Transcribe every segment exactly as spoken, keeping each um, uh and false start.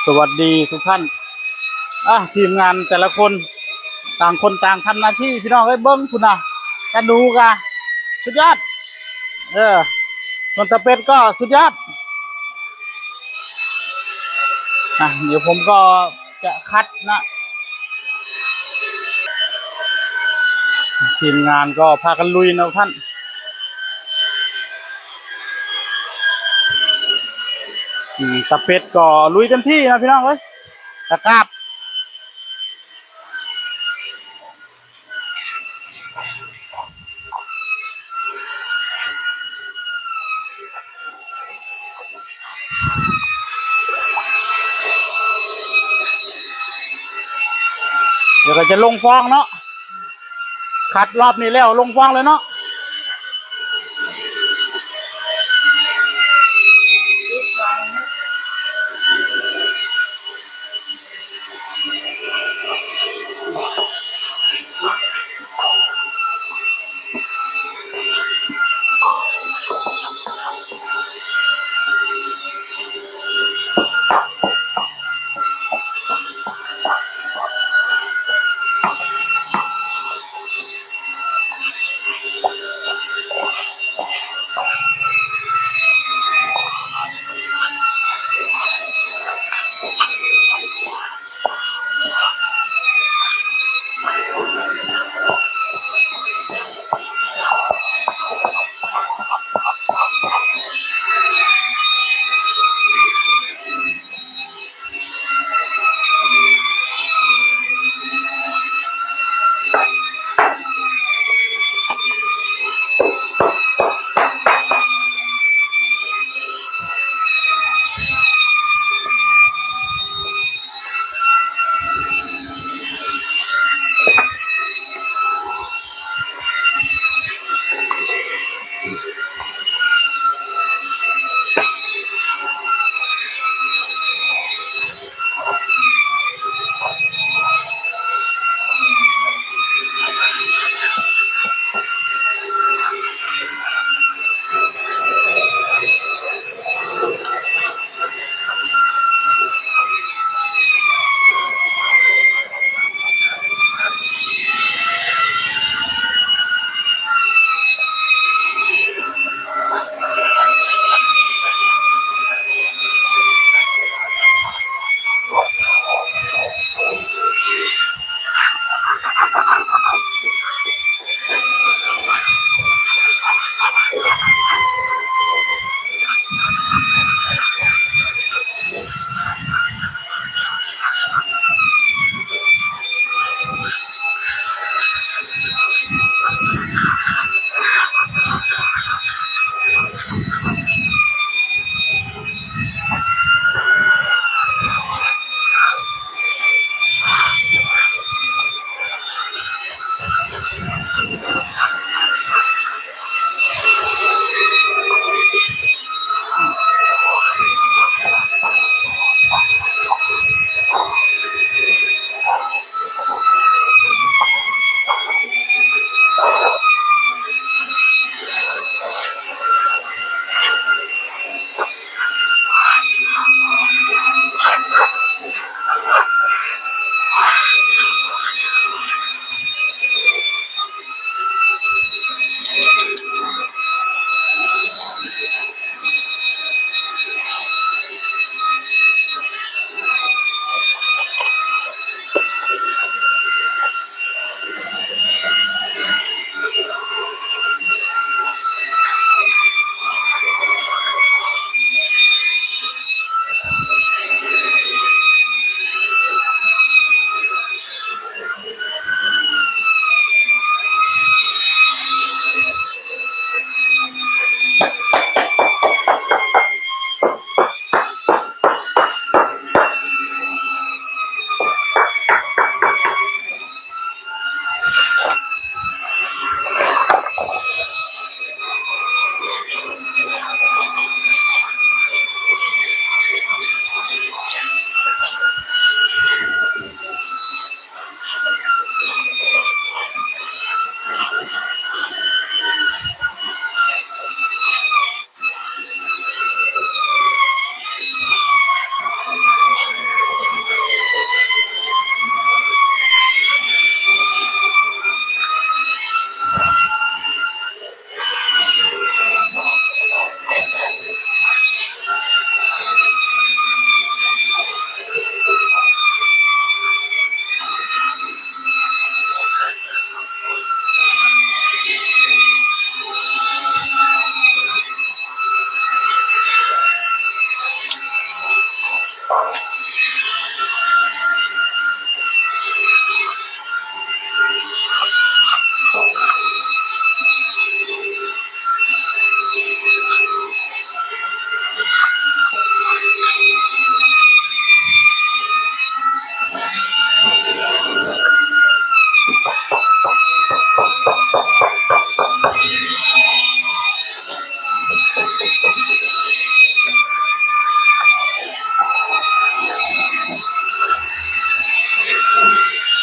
สวัสดีทุกท่าน อ่ะ ทีมงานแต่ละคน ต่างคนต่างทำหน้าที่ พี่น้องเอ้ย เบิ่งพุ้นนะ กะหนูกะ สุดยอด เออ ส่วนตะเป็ดก็สุดยอด อ่ะ เดี๋ยวผมก็จะคัดนะ ทีมงานก็พากันลุยนะท่าน อืม ตะเป็ดก็ลุยเต็มที่นะพี่น้องเอ้ย ตะกร้าบ เดี๋ยวก็จะลงฟองเนาะ คัดรอบนี้แล้วลงฟองเลยเนาะ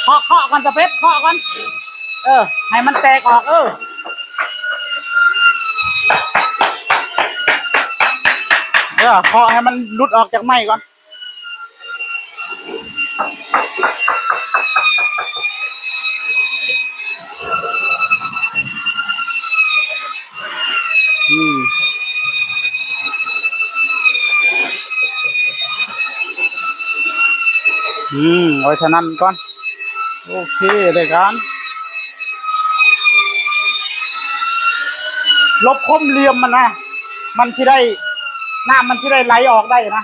เคาะ เคาะก่อน ตะเพ็ด เคาะก่อน เออ ให้มันแตกออก เออ เออ เคาะให้มันหลุดออกจากไม้ก่อน อืม อืม เอาไว้เท่านั้นก่อน โอเค ได้การ ลบคมเหลี่ยมมันนะ มันสิได้ น้ำมันสิได้ไหลออกได้นะ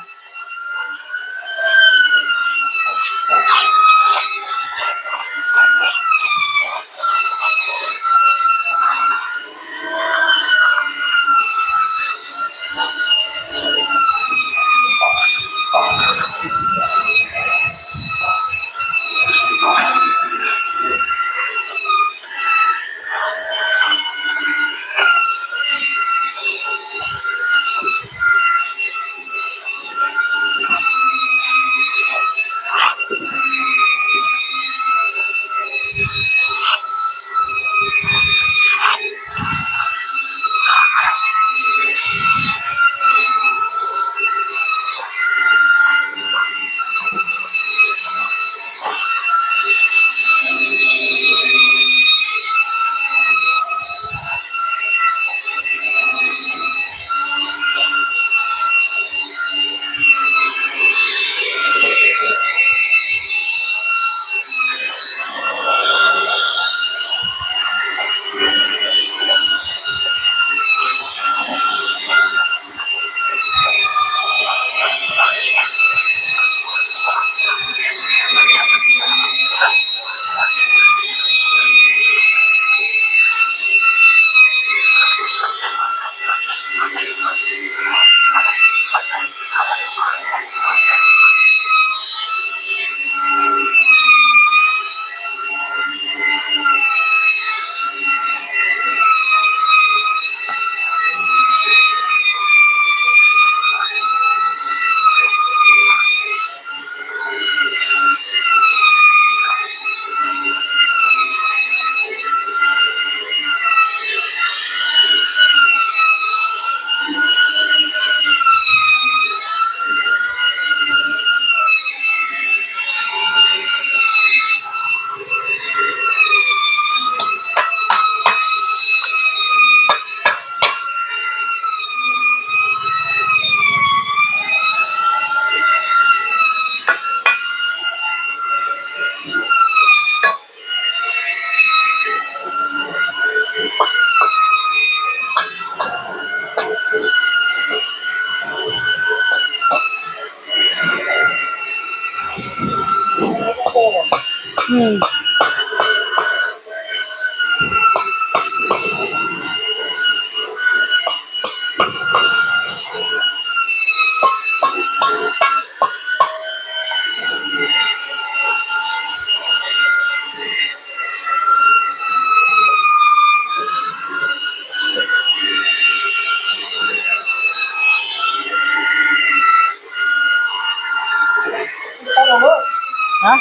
ฮะ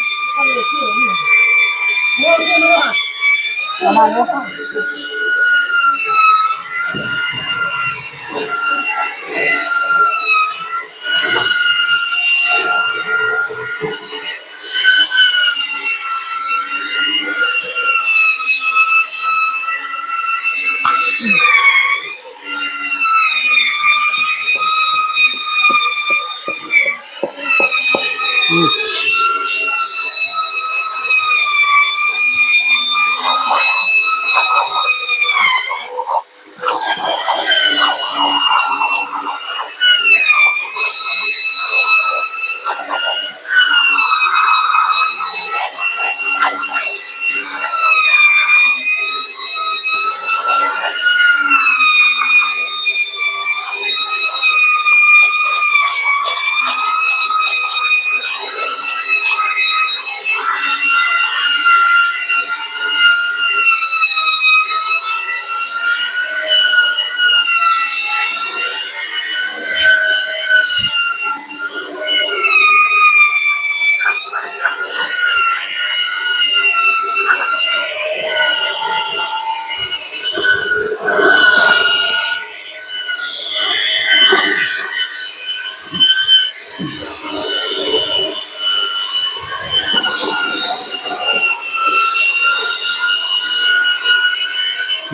ประมาณนี้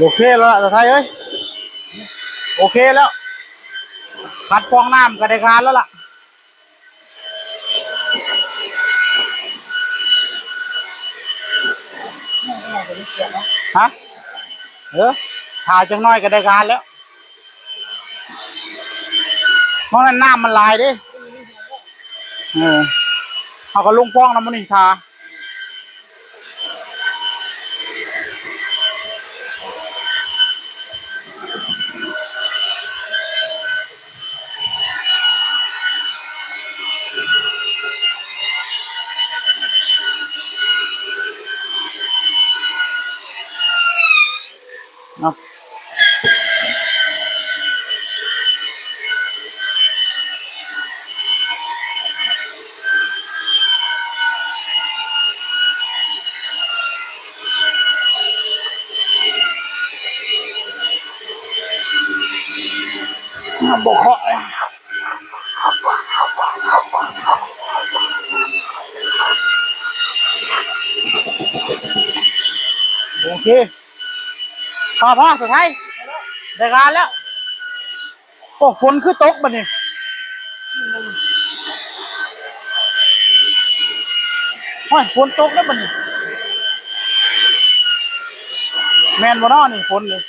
โอเคแล้วล่ะ ตาไทยเอ้ย โอเคแล้ว คัดฟองน้ำก็ได้การแล้วล่ะ ฮะ เออ ถ่าจังน้อยก็ได้การแล้ว เพราะนั้นน้ำมันหลายเด้ เออ เขาก็ลงฟองแล้วมันนี่ถ่า เนาะ บ่เคาะ โอเค พอ พอ สุดท้าย ได้การแล้ว โอ้ ฝนคือตกบัดนี้ โอ้ย ฝนตกแล้วบัดนี้ แม่นบ่เนาะนี่ ฝนนี่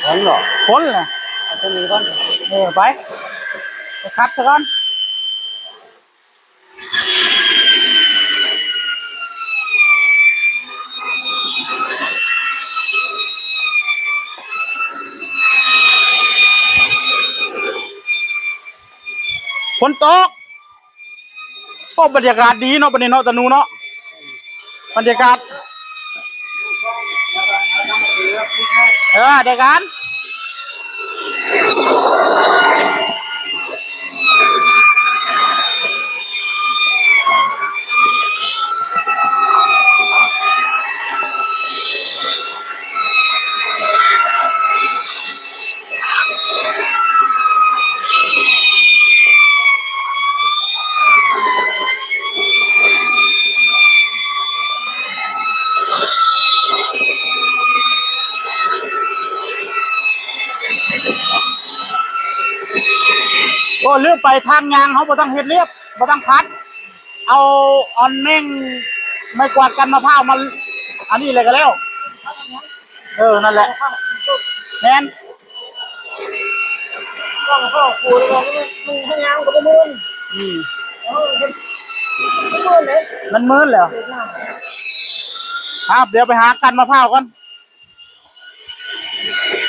ฝนเหรอ ฝนแหละ เอาตัวนี้ก่อน เออ ไป ไปคัดซะก่อน ฝนตก โอ้ บรรยากาศดีเนาะ บัดนี้เนาะ ตาหนูเนาะ บรรยากาศ เออ ได้การ โอ้ ลืมไป ทางย่างเฮาบ่ต้องเฮ็ดเรียบ บ่ต้องคัด เอาอันแม่งไม้กวาดกันมะพร้าวมา อันนี้เลยก็แล้ว เออ นั่นแหละ แม่น ต้องเข้าครัวแล้วก็มันให้น้ำก็บ่มื่น อืม เออ มันมื่นเลย มันมื่นแล้ว ครับ เดี๋ยวไปหากันมะพร้าวก่อน เ